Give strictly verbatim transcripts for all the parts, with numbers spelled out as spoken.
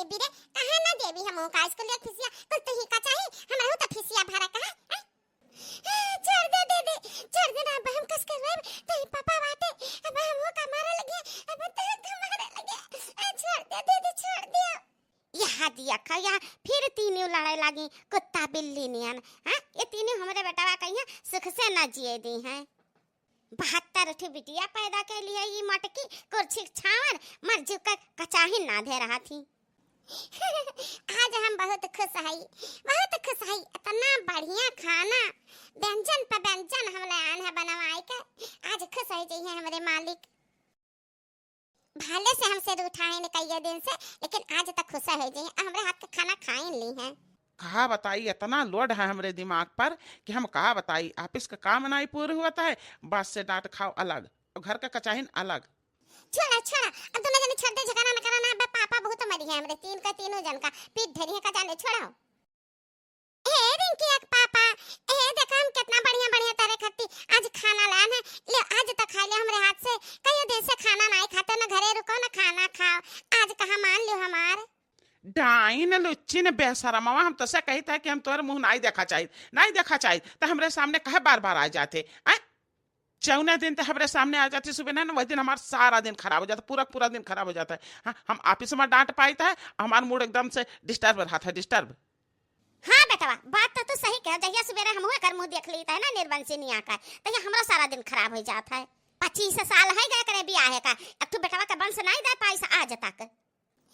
बीरे, कहाँ ना देबी हम का स्कूल एक फीसिया, कुल तू ही का चाही, हमरा हूँ तो फीसिया भरा कहाँ, हैं? छोड़ दे दीदी, छोड़ दे ना, अब हम कस करवाइब, तोही पापा बाटे, अब हम वो का मारे लगे, अब तो का मारे लगे, छोड़ दे दीदी, छोड़ दे। यहाँ दिया खा, यहाँ फिर तीनों लड़ाई लागी, कुत्ता बिल्ली नियन। हाँ, ये तीनों हमरे बेटवा कहिया सुख से ना जिए दी हैं। बहत्तर ठो बिटिया पैदा के लिए ये मटकी कुर्सी छावर मर जीव का कचाही ना दे रहा थी। आज हम बहुत खुश हई, बहुत खुश हई। इतना बढ़िया खाना, व्यंजन पे व्यंजन हम ले आन है बनवाए के। आज खुश हो जाइए हमरे मालिक। भले से हमसे रूठा है कई दिन से, लेकिन आज तक खुश हो जाइए, हमरे हाथ का खाना खाइन ली हैं। कहा बताई, इतना load है हमरे दिमाग पर कि हम कहा बताई। ऑफिस का काम नाई पूरा हुआ है, बस से डांट खाओ अलग, घर का कचाहिन अलग। छोड़ा, छोड़ा, अब दोनों जने छोड़ दे, झगड़ा न करा ना। अबे पापा बहुत मरी है हमरे तीन का, तीनों जन का पीठ ढेरी है का जाने, छोड़ा। ए रिंकी एक पापा, ए देखा हम कितना बढ़िया बढ़िया तारे खत्ती आज खाना लान है, ले आज तो खा ले हमरे हाथ से, कई दिन से खाना नाई खाते, ना घरे रुको ना खाना खाओ, आज कहा मान लियो हमार। डाइन लुच्चिन बेशरमवा, हम तोसे कही था कि हम तोर मुँह नाई देखा चाहित, नाई देखा चाहित, तो हमरे सामने कहे बार बार आ जाते, आय? जौने दिन ते हमरे सामने आ जाती सुबह ना, वही दिन हमार सारा दिन खराब हो जाता, पूरा पूरा दिन खराब हो जाता है। हाँ, हम ऑफिस में डांट पाइत है, हमार mood एकदम से disturb रहत है, disturb। हाँ बेटवा, बात तो तू सही कह, जहिया सुबेरे हमहू एकर मुँह देख लीत है ना निर्बंसिनिया का, तहिया हमरा सारा दिन खराब हो जात है। पच्चीस साल है गए करे बियाहे का, एक ठो बेटवा का वंश नाई दे पाइस आज तक।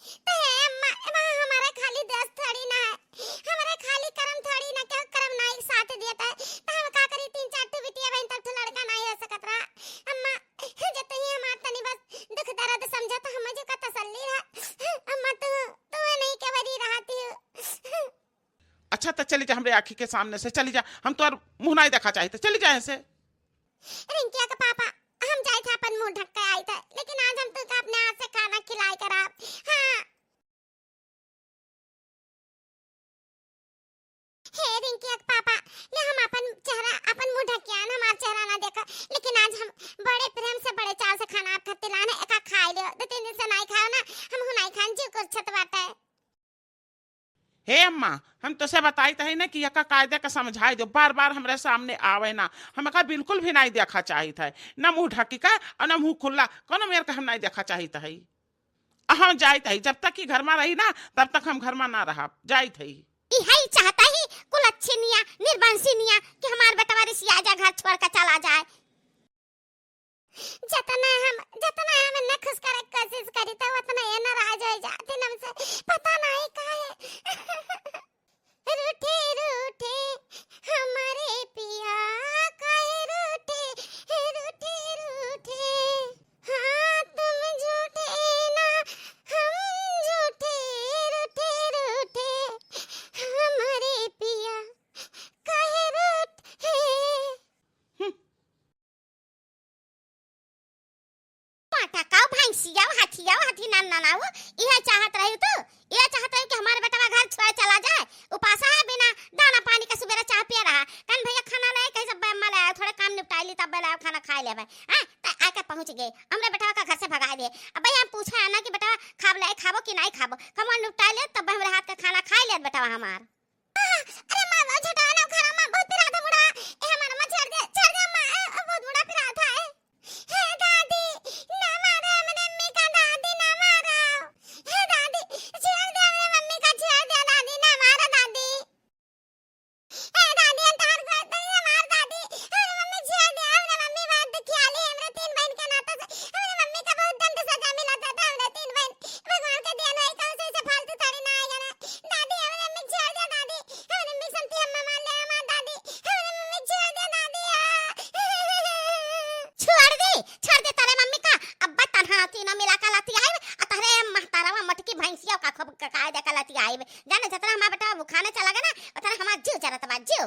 तो हे अम्मा, वहाँ हमारा खाली दोस्त थोड़ी ना है, हमारा खाली करम थोड़ी ना, केहू करम नाई साथ देता है, तो हम का करी, तीन चार ठो बिटिया बहन तक ठो लड़का नाई हो सकत रहा। अम्मा, जब तू ही हमार तनी बस दुख दर्द समझा तो हम जो का तसल्ली रहा। अम्मा, तू, तू नहीं के बरी रहती हो। अच्छा, तो चली जा, हमरे आँखी के सामने से चली जा, हम तोर मुँह नाई देखा चाहित, चली जा यहाँ से। रिंकिया के पापा, हम जाइत है अपन मुँह ढक के आइत है, लेकिन आज हम तुमका अपने हाथ से खाना खिलाई कराब। हाँ। हे रिंकिया के पापा, ले हम अपन चेहरा, अपन मुँह ढकियान, हमार चेहरा ना देखा, लेकिन आज हम बड़े प्रेम से, बड़े चाव से खाना आप खातिर लाने, एका खाई लियो, दो तीन दिन से नाई खाओ ना, हम हूँ नाई खान, जीव कुरछत बाटे। हे अम्मा, हम तोसे बताइत है ना कि एका कायदे का समझाई दो, बार बार हमरे सामने आवे ना, हम एका बिल्कुल भी नाई देखा चाहित है, ना मुँह ढकी का और ना मुँह खुला, कोनो मेर का हम नाई देखा चाहित है। हम जाइत है, जब तक कि घर में रही ना, तब तक हम घर में ना रहब, जाइत है। इहई चाहता ही कुलच्छिनिया, निर्बंसिनिया कि हमार बेटवा रिसिया जा, घर छोड़ के चला जाए। जतना हम, जतना हम इन्हें खुश करे के कोशिश करी, तो उतना ये नाराज हो जाती हमसे, पता नहीं काहे। रूठे, रूठे, हमारे पिया काहे रूठे, रूठे, रूठे। हाँ, तुम झूठे ना, हम झूठे, रूठे, रूठे, हमारे पिया काहे रूठे। हम्म। माटा काऊ भैंसिया, हथिया, हथी नान नानाऊ, इहे चाहत रही तू? इहे चाहत रही कि हमार बेटवा घर छोड़ चला जाए? उपासा है, बिना दाना पानी के सुबेरे चाह पिए रहा। कन भैया खाना ले, कहीं से अम्मा ले आयो, थोड़े काम निपटाई ली, तब ले आयो, खाना खाए लेबे। हैं? त आके पहुँच गए, हमरे बेटवा का घर से भगाए दे। अब भैया हम पूछे है ना कि बेटवा खाब ले, खाबो कि नहीं खाबो? खाना निपटाई ले, तब हमरे हाथ का खाना खाए ले बेटवा हमार। अरे माँ, वो झटाना उखाड़ा माँ, बहुत पिरात है मुड़ा। ए हमारा माँ, छोड़ दे, छोड़ दे माँ, ए, बहुत मुड़ा पिरात है। हे दादी, ना मारो हमरे अम्मी का, दादी ना मारो। हे दादी, छोड़ दे हमरे मम्मी का, छोड़ दे दादी, ना मारो दादी। हे दादी, हम तार को तो ये मार दादी। हमरे मम्मी छोड़ दे, हमरे मम्मी बात दुखियाली, हमरे तीन बहन के नाते से, हमरे मम्मी का बहुत दंड सजा मिला था, हमरे तीन बहन भगवान के दिया नहीं, कौन से इसे फालतू थोड़ी ना आएगा ना। दादी, हमरे अम्मी छोड़ दे, दादी। हमरे अम्मी संती अम्मा मान ले, हमार दादी। हमरे मम्मी छोड़ दे, दादी, आ। छोड़ दे, छोड़ दे तोरे मम्मी का। अब तन्हा तीनों मिला के लतियाई, आ तोरे महतारवा मटकी भैंसिया का खूब ककाए दे के लतियाई। जाने जतना हमार बेटा भुखाने चला गया ना, उतना हमार जीव जरत बा, जीव।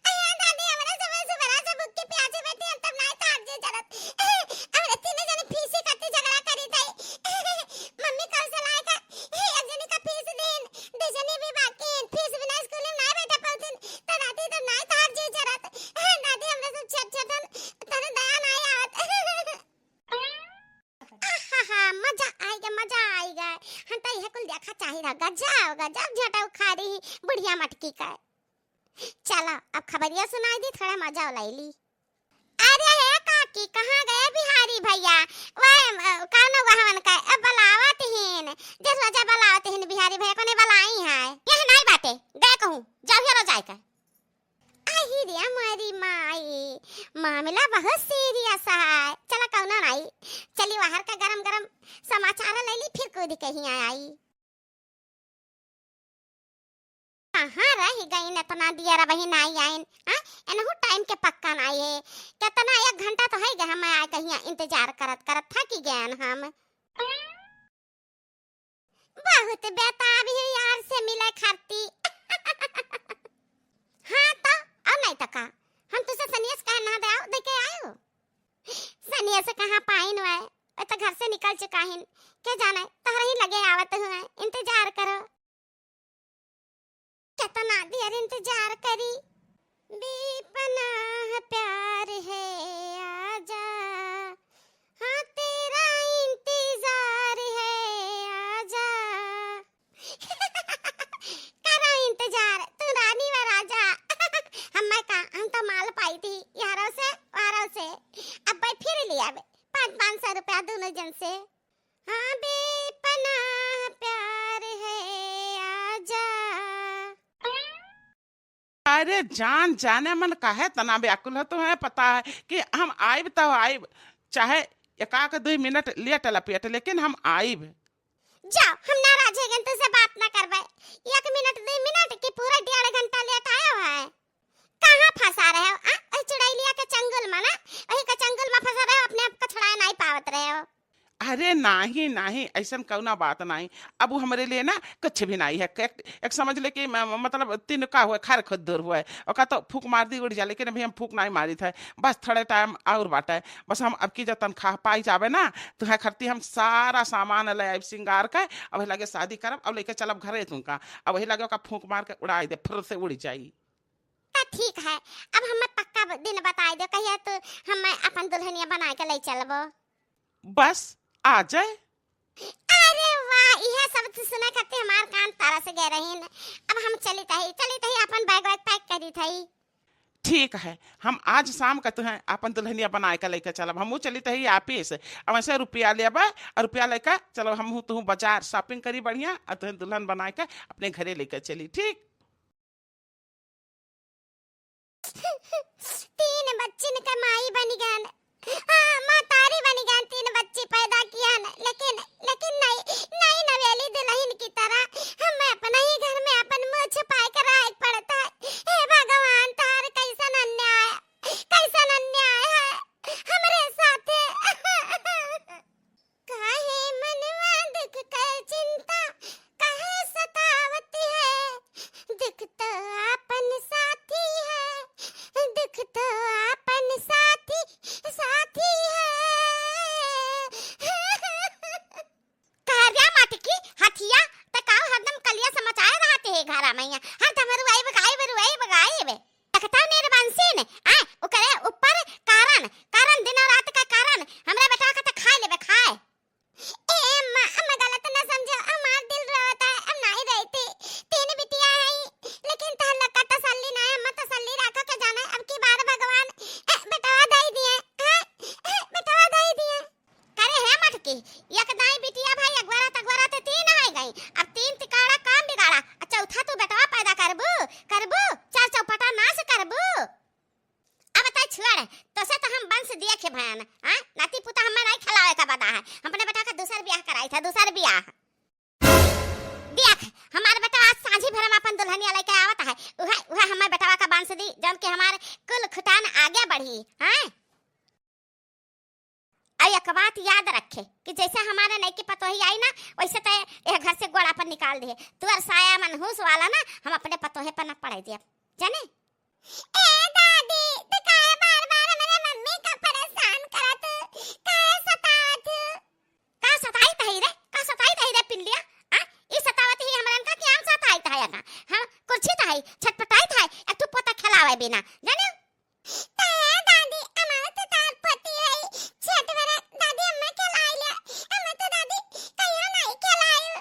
अरे दादी, हमरा समय से बड़ा से भूख के प्यासे बैठी, हम तब नाई तार जे जरत। हमरा तीनों जने फीस खातिर झगड़ा करी थई। मम्मी कल से लाए का, एक जनी का फीस दीन, दो जनी भी बाकी हैं, फीस बिना स्कूल में नाई बैठा पाउथिन, तो दादी तब नाई तार जे जरत। दादी, हमरा सब छोट छोटन, तने दया नाई आवत। आहा, मजा आइगा, मजा आइगा। हम तो इहे कुल देखा चाही रहा। गजब, गजब झोंटा उखाड़ी बुढ़िया मटकी का। चला, अब खबरिया सुनाई दी, थोड़ा मजा उलाई ली। अरे हे काकी, कहाँ गए बिहारी भैया? वह, अ, कौन हुआ हमन का? अब बुलावत हीन, दस बजे बुलावत हीन बिहारी भैया, कोने बुलाई है? यह नहीं बाटे, गए कहूँ, जाओ हेरो जाए का। अहि रे मोरी माई, मामला बहुत serious है। चला कौनो नहीं, चली बाहर का गरम गरम समाचार ले ली, फिर कूद के हियाँ आई। कहाँ रह गईन इतना दियर, अबहिन नाई आइन? आ, एनहू time के पक्का नाई है। कितना एक घंटा तो है गए, हम आए कहिया इंतजार करत करत थकी गए हम। बहुत बेताब है यार से मिले खाती। हाँ तो, और नहीं तो का, हम तुझसे सनेस कहे ना दे आओ, दे के आयो। सनेस कहाँ पाइन हुआ है, वो तो घर से निकल चुका है, के जाने, तोहरे ही लगे आवत हुए, इंतजार करो। कितना देर इंतजार करी, बेपनाह प्यार है, आजा, हाँ, तेरा इंतजार है, आजा। करो इंतजार, तू रानी व राजा। हम मैं का, हम तो माल पाई थी, यारों से, वारों से। अब भाई फिर लिया बे, पाँच, पाँच सौ रुपया दोनों जन से। हाँ, बेपनाह प्यार है, आजा। अरे जान, जाने मन काहे तना व्याकुल हो, तुम्हें पता है कि हम आइब तो आइब, चाहे एकाक दुई मिनट लेट लपेट, लेकिन हम आइब। जाओ, हम नाराज है गन, तुझसे बात ना करबे। एक मिनट, दुई मिनट की पूरा डेढ़ घंटा लेट आयो है। कहाँ फंसा रहे हो, आ? वही चुड़ैलिया के चंगुल में ना, वही के चंगुल में फंसा रहे हो, अपने आप को छुड़ाए नहीं पावत रहे हो। अरे नाही, नाही, ऐसन कौना बात नाही। अब वो हमरे लिए ना कुछ भी नाही है। एक, एक समझ ले कि म-, म-, मतलब तीन का हुए, खर खुद दूर हुए। ओका तो फूंक मार दी, उड़ जा, लेकिन अभी हम फूंक नाही मारित है। बस थोड़े time और बाटे। बस हम अब की जब तनख्वाह पाई जावे ना, तुहे खरती हम सारा सामान ले आइब सिंगार के, अब लगे शादी करब, अब लेके चलब घरे तुमका। अब वही लगे ओका फूंक मार के उड़ाई दे, फुर से उड़ जाई। त ठीक है, अब हमें पक्का ब-, दिन बताई दे, कहिया तू हमें अपन दुल्हनिया बनाए के ले चलबो। बस, आ जाए। अरे वाह, इहे सब तो सुने खातिर हमार कान तरस गए रहीन। अब हम चलित हई, चलित हई, अपन bag वैग pack करित हई। ठीक है, हम आज शाम का तुहें अपन दुल्हनिया बनाए के लेके चलब। हमहू चलित हई office, अब ऐसे रुपया लेबे और रुपया लेके चलब, हमहू तुहू बाजार shopping करी बढ़िया और तुहें दुल्हन बनाए के अपने घरे लेके चली, ठीक? तीन बच्चिन के माई बनी गन, हाँ, महतारी बनी गन, तीन बच्ची पैदा कियन, लेकिन, लेकिन नहीं, नहीं नवेली दुल्हन की तरह हमें अपने ही घर में अपन मुँह छुपाए के रहे के पड़त है। हे भगवान, तोहर कैसन अन्याय, कैसन अन्याय है हमरे साथे। काहे मनवा दुख के चिंता काहे सतावत है? दुख तो आपन साथी है, दुख तो आपन साथी, साथी है। का रे मटकी, हथिया, त काउ हरदम कलिया समचाए रहत है घरा में? हरदम रुआइब गाइब, रुआइब गाइब। देखता निर्बंसी ने, आय, ओकरे ऊपर कारण, कारण, दिनों रात का कारण, हमरा बेटवा का त खाए लेबे, खाए। ए अम्मा, अम्मा गलत न समझो, हमार दिल रोवत है, हम नाई रहती। तीन बिटिया है, लेकिन तहन लोग का तसल्ली ना है, अम्मा तसल्ली रखो के जाना है, अब की बार भगवान, ए, बेटवा दई दिए, हैं? ए, बेटवा दई दिए। करे हे मटकी, एक दाई बिटिया भाई अगवरत अगवरत तीन आ गई, अब तीन तिकाड़ा काम बिगाड़ा, आ चौथा तू बेटवा पैदा करबू, करबू, चार चौपटा नाश करबू। अब तय छोड़, तोसे तो हम वंश दिए के भयन, हाँ? नाती पुता हमें नहीं खिलावे का बदा है। हम अपने बेटा का दूसर ब्याह कराई था, दूसर ब्याह। देख, हमार बेटा आज सांझी भर में अपन दुल्हनिया लेके आवत है। उहे, उहे हमार बेटवा का वंश दी, जौन के हमार कुल खुटान आगे बढ़ी, हाँ? और एक बात याद रखे कि जैसे हमारे नई की पतोही आई ना, वैसे तो यह घर से गोड़ा पर निकाल दिए। तू और साया मनहूस वाला ना, हम अपने पतोहे पर न पड़े दिए, जाने? ए दादी, तू काहे बार-बार हमरे मम्मी का परेशान करत? काहे सतावत? का सताइत हई रे? का सताइत हई रे पिल्लिया? आ? ई सतावत ही हमरन का, कि हम सताइत हई का? हम कुर्छित हई, छटपटाइत हई, एक ठो पोता खेलावे बिना, जाने? काहे दादी, अमावा तो तार पोती हई, छठ भरा दादी अम्मा खेलाई ले, अम्मा तो दादी कहियो नहीं खेलाई।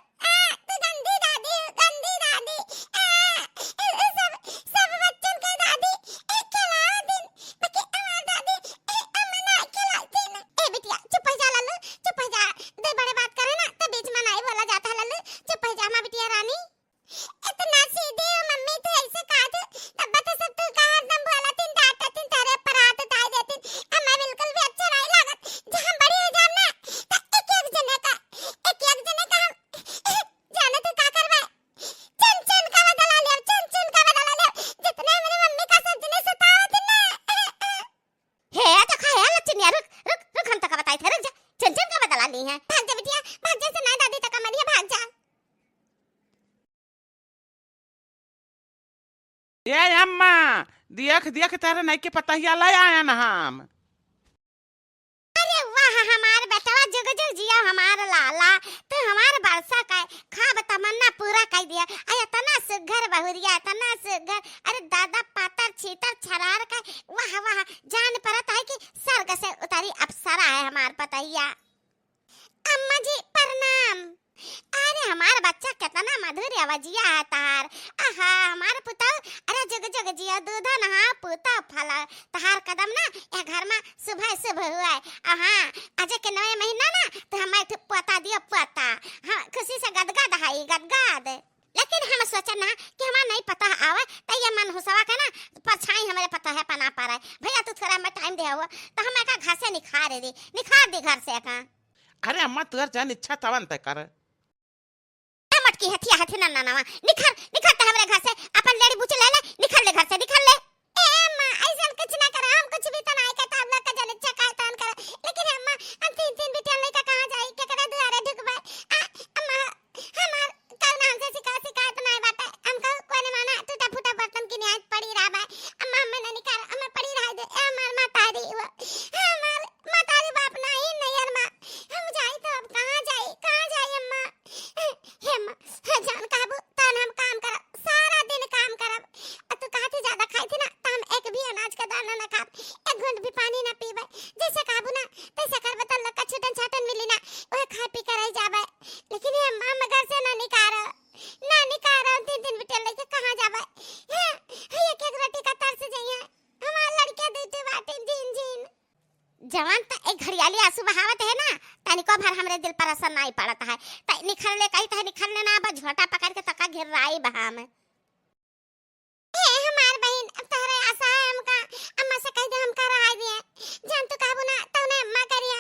ए अम्मा, देख, देख, तोहरे नइकी पतहिया लइ आयन हम। अरे वाह, हमार बेटवा, जुग जुग जिया हमार लाला, तू हमार बरसा का ख्वाब तमन्ना पूरा कइ दिया। अरे एतना सुघर बहुरिया, एतना सुघर, अरे दादा पातर छीतर छरार का, वाह वाह, जान परत है कि स्वर्ग से उतरी अप्सरा है हमार पतहिया। अम्मा जी प्रणाम। अरे हमार बच्चा, केतना मधुर आवाजिया है तहार। आहा, हमार पुतौ, अरे जुग जुग जियो, दूधन हाँ पुतौ फला। तहार कदम ना ए घर मा सुभे सुभ हुए। आहा, अजे के नवे महीना ना तो हमें एक ठो पोता दियो, पोता। हाँ, खुशी से गदगद है, गदगद। लेकिन हम सोचन ना कि हमार नई पतोह आवे, त ये मनहुसवा के ना परछाई हमरे पतोह पे ना पड़े। भइया, तू थोड़ा हमें time देहो, त हम एका घर से निखार दी, निखार दी घर से एका। अरे अम्मा, तुहर जौन इच्छा तवन तय कर। ए मटकी, हथिया हथी ना नानवा, निखर, निखर त हमरे घर से, अपन लेड़ी बुची ले ले, निखर ले घर से, निखर ले। ए अम्मा, अइसन कुछ ना करा, हम कुछ भी तो नाहीं कहता, आप लोग का जन इच्छा का है तवन करा। लेकिन अम्मा, हम तीन तीन बिटिया लइके कहाँ जाई, केकरे दुआरे ढुकबे? आ, अम्मा, हमार कउनो हमसे शिकायत, शिकायत नाहीं बाटे। हमका कोने माना टूटा फूटा बर्तन की न्याय पड़ी रहा बा। अम्मा, हमें ना निकार, हमें पड़ी रहा दे। ए हमार महतारी वो, हमार महतारी बाप नाहीं नैहर मा। हम जाई तो अब कहाँ जाई, कहाँ जाई अम्मा? हे अम्मा, हे जौन कहबू तौन हम काम करब, सारा दिन काम करब। अ तू कहत ही ज्यादा खाई थी ना, त हम एक भी अनाज का दाना ना खाब, एक घूंट भी पानी ना पीबे। जैसे कहबू ना, तैसे करबे, त लक्का छूटन छाटन मिली ना, वह खाए पी के रह जाबे। लेकिन हे अम्मा, हम घर से ना निकारो, ना निकारो, तीन तीन बिटिया लइके कहाँ जाबे? हैं, हैं, एक एक रोटी का तरस जइहे। हमार लड़के दुइ ठो बाटिन, झीन झीन। जवन त एक घड़ियाली आंसू बहावत है ना, तनिको भर हमरे दिल पर असर नाहीं पड़त है। त निखर ले कही त निखर ले ना, अब झोटा पकड़ के तका घेर राई बहा में। ए हमार बहिन, अब तोहरे आशा है हमका, अम्मा से कहि दे हमका रहाई दिए। जौन तू कहबू ना, तौने अम्मा करिए।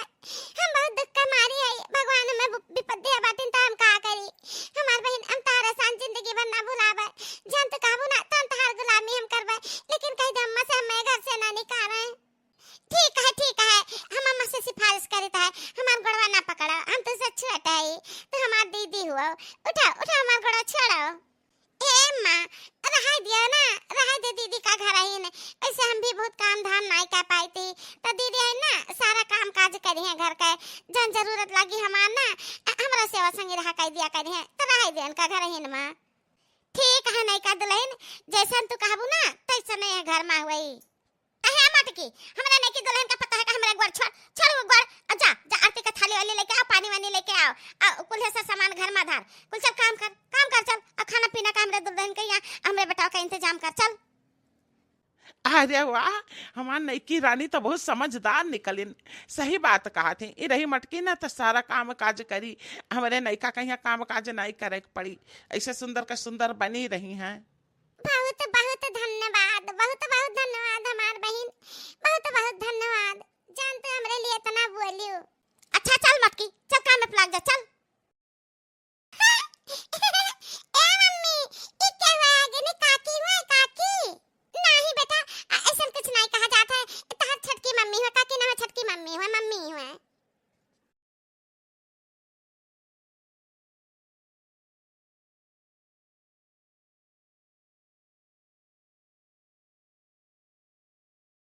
हम बहुत दुख का मारी है, भगवान हमें विप-, विपत्ति है बाटिन, त हम का करी? हमार बहिन, हम तोहरे साथ जिंदगी भर ना भुलाबे। जौन तू कहबू ना, तौन तोहार गुलामी हम करबे। लेकिन कहि दे अम्मा से हमें घर से ना निकारे। ठीक है, ठीक है, हम अम्मा से सिफारिश करित है, हमार गोड़वा ना पकड़ो, हम तुझसे छोट है, तू हमार दीदी हुआ। उठा, उठा हमार गोड़वा छोड़ो। ए अम्मा, रहाई दियो ना, रहाई दे दीदी का घर ही ने। वैसे हम भी बहुत काम धाम नाहीं कर पाई थी, त दीदी है ना, सारा काम काज करिहे घर के, जौन जरूरत लगी हमार ना, अ-, हमरा सेवा संगी रहा कइ दिया करिहे, त रहाई दे उनका घर ही ने माँ। ठीक है, नइका दुलहिन, जैसन तू कहबू ना, तैसने ये घर मा हुई। अहे मटकी, हमरे नइकी दुलहिन का पता है कि हमरे गोड़ छोड़, छोड़ वो गोड़, आ जा, जा आरती का थाली वाली लइके आओ, पानी वानी लइके आओ, आ कुल है सब सामान घर मा धर, कुल चल काम कर, काम कर चल, आ खाना पीना का हमरे दुलहिन के यहाँ, हमरे बेटा का इंतजाम कर चल। अरे वाह, हमार नइकी रानी त बहुत समझदार निकलिन। सही बात कहत ही, ई रही मटकी ना त सारा काम काज करी, हमरे नइका कहिया काम काज नाहीं करे के पड़ी, ऐसे सुंदर का सुंदर बनी रही हैं। बहुत बहुत धन्यवाद, बहुत बहुत धन्यवाद हमार बहिन, बहुत बहुत धन्यवाद। जौन तू हमरे लिए इतना बोलियो। अच्छा चल मटकी, चल काम में लाग जा, चल।